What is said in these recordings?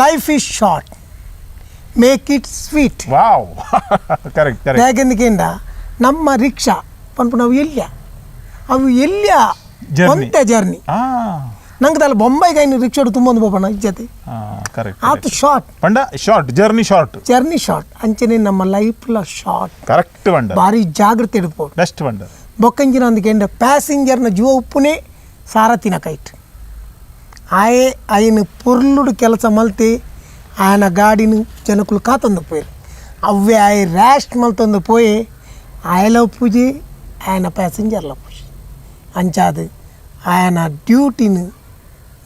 Life is short, make it sweet. Wow, correct correct. ಯಾಕೆಂದಕ್ಕಿಂತ ನಮ್ಮ rickshaw ಪನ್ಪುನವು ಎಲ್ಯ, ಅವು ಎಲ್ಯ Journey. ಒಂತೆ ಜರ್ನಿ. ನಂಗೆ ಅಲ್ಲ ಬೊಂಬೈಗೆ ಐನು ರಿಕ್ಷಾ ತುಂಬೊಂದು ಪೋಪಣ ಇಜ್ಜತೆ. ಕರೆಕ್ಟ್. ಆತು ಶಾರ್ಟ್. ಪಂಡ short journey, short. Journey short. ಅಂಚನೆ ನಮ್ಮ ಲೈಫ್ಲ ಶಾರ್ಟ್. ಕರೆಕ್ಟ್ ಪಂಡ. ಭಾರಿ ಜಾಗ್ರತೆ ಇಡ್ಬೋದು. ಬೆಸ್ಟ್ ಪಂಡ. ಬೊಕ್ಕಂಜಿನ ಅಂದಕೆಂಡ ಪ್ಯಾಸೆಂಜರ್ನ ಜೀವ ಉಪ್ಪುನೇ ಸಾರಥಿನ ಕೈಟ್. ಆಯೆ ಐನು ಪೊರ್ಲುಡು ಕೆಲಸ ಮಲ್ತಿ ಆಯನ ಗಾಡಿನ ಜನಕುಲು ಕಾತೊಂದು ಪೋಯರು. ಅವ್ವೇ ಆಯೆ ರ್ಯಾಶ್ ಮಲ್ತೊಂದು ಪೋಯೆ, ಆಯಲ ಪೂಜೆ, ಆಯನ ಪ್ಯಾಸೆಂಜರ್ಲ ಪೂಜೆ. ಅಂಚಾದು ಆಯನ ಡ್ಯೂಟಿನ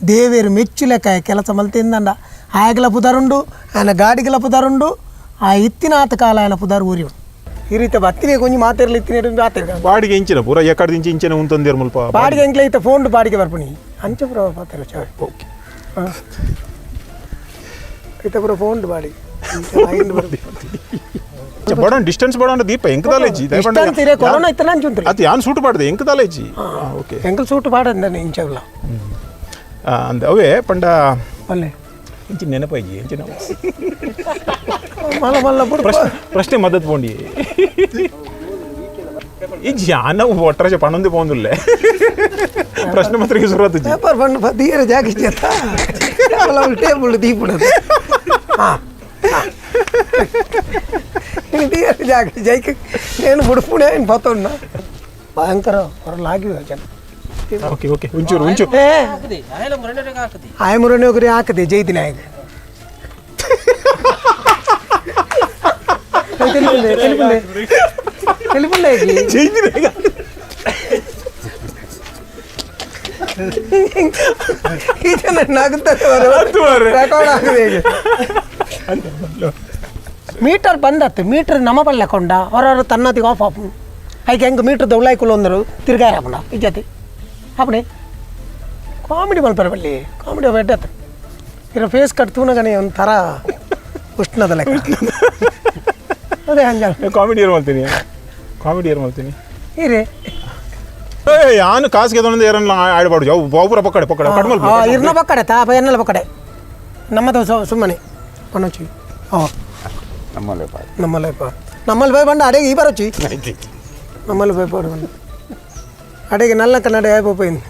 ದೇವೇರು ಮೆಚ್ಚುಲೆಕ್ಕ ಆಯ ಕೆಲಸ ಮಲ್ತಿಂದಂಡ ಆಯಗಲ ಪುದರುಂಡು, ಆಯನ ಗಾಡಿಗಲ ಪುದರುಂಡು. ಆ ಇತ್ತಿನ ಆತ ಕಾಲ ಆಯನ ಪುದರ್ ಊರಿ ಈ ರೀತಿ ಬತ್ತಿನೇ ಕೊಂಚ ಮಾತಿರಲಿ ಇತ್ತಿನ ಮಾತಿರ. ಬಾಡಿಗೆ ಇಂಚಿನ ಪೂರ ಎಕ್ಕಡ ಇಂಚಿ ಇಂಚಿನ ಉಂತಂದಿರ್ ಮುಲ್ಪ. ಬಾಡಿಗೆ ಎಂಕ್ಲೆ ಇತ್ತ ಫೋನ್ ಬಾಡಿಗೆ ಬರ್ಪುನಿ ಅಂಚ ಪುರ ಪಾತ್ರ. ಓಕೆ. ಇತ್ತ ಪುರ ಫೋನ್ ಬಾಡಿಗೆ. ಬಡೋಣ ಡಿಸ್ಟೆನ್ಸ್ ಬಡೋಣ ದೀಪ ಎಂಕ ದಾಲೇಜಿ. ಡಿಸ್ಟೆನ್ಸ್ ಇರೇ ಕೊರೋನಾ ಇತ್ತ ನಂಚುಂತ್ರಿ. ಅದು ಯಾನ್ ಸೂಟ್ ಪಾಡ್ದೆ ಎಂಕ ದಾಲೇಜಿ. ಓಕೆ. ಎಂಕಲ್ ಸೂಟ್ ಪಾಡಂದಾನೆ ಇಂಚವ್ಲ. ಅಂದ ಅವೇ ಪಂಡ. ಅಲ್ಲೇ. ಇಂಚಿ ನೆನಪಾಯಿ ಇಂಚಿನ. ಮಲ್ಲ ಮಲ್ಲ ಬುಡು. ಪ್ರಶ್ನೆ ಪ್ರಶ್ನೆ ಮದತ್ ಪೋಂಡಿ ಈ ಜಾನ ಒಟ್ಟರಾಜ ಪಣೊಂದು ಪೋಂದುಲ್ಲೆ ಪ್ರಶ್ನೆ ಪತ್ರಿಕೆ ಶುರುವಾತು. ಪೇಪರ್ ಬಂದು ಬದಿಯರ ಜಾಗ ಇಜ್ಜತ್ತ ಟೇಬಲ್ ದೀಪುಡದು. ಹಾಂ, ದೀಯರ ಜಾಗ ಜೈಕ್ నేను ಬುಡುಪುಣೆ ಏನು ಪತ್ತೊಂಡ ಭಯಂಕರ ಹೊರಲಾಗಿವೆ ಜನ. ಓಕೆ ಓಕೆ, ಒಂಚೂರು ಒಂಚೂರು. ಏ ಆಯಮುರನೇ ಒಗರಿ ಹಾಕದೆ ಜೈದಿ ನಾಯಕ తెలిపిండే తెలిపిండే తెలిపిండే. ಈ ಜನ ನಗುತ್ತಾರೆ. ರೆಕಾರ್ಡ್ ಆಗಿದೆ ಈಗ. ಮೀಟರ್ ಬಂದತ್ತೆ, ಮೀಟರ್ ನಮ್ಮ ಪಲ್ಲೆ ಕೊಂಡ ಹೊರವರು ತನ್ನತಿಗೆ ಆಫ್ ಆಫ್ ಐಕೆ ಹೆಂಗೆ ಮೀಟರ್ ದೌಲಾಯ್ಕುಲು ಅಂದರು ತಿರ್ಗಾರ ಅಪ್ಪಣ ಇಜ್ಜತಿ ಅಪ್ಪಣೆ ಕಾಮಿಡಿ ಮಲ್ಪರ ಬಲ್ಲಿ ಕಾಮಿಡಿ ಬೆಡ್ಡತ್ತ ಇರ ಫೇಸ್ ಕಟ್ ತೂನಗನೆ ಒಂಥರ ಉಷ್ಣದ ಲೆಕ್ಕ ಅದೇ ಹಂಗ. ಕಾಮಿಡಿ ಏರ್ ಮಾಡ್ತೀನಿ, ಕಾಮಿಡಿ ಏರ್ ಮಾಡ್ತೀನಿ. ಇರಿ. ಏ ಯಾನು ಕಾಸಿಗೆ ತೊಗೊಂಡು ಏರನ್ನ ಆಡ್ಬಾರ್ದು ಯಾವ ಬಾಬುರ ಪಕ್ಕಡೆ ಪಕ್ಕಡೆ ಕಡ್ಮಲ್. ಇರ್ನ ಪಕ್ಕಡೆ ತಾಪ ಎನ್ನಲ ಪಕ್ಕಡೆ ನಮ್ಮದು ಸುಮ್ಮನೆ ಪಣೋಚಿ ಓ. ನಮ್ಮಲ್ಲೇ ಪಾಡು. ನಮ್ಮಲ್ಲೇ ಪಾ ನಮ್ಮಲ್ಲಿ ಪೋಯ್ ಬಂಡ ಅಡೆಗೆ ಈ ಬರೋಚಿ ನಮ್ಮಲ್ಲಿ ಪೋಯ್ ಪಾಡು ಬಂಡ ಅಡೆಗೆ ನಲ್ಲ ಕನ್ನಡ ಆಯ್ಪೋయింది.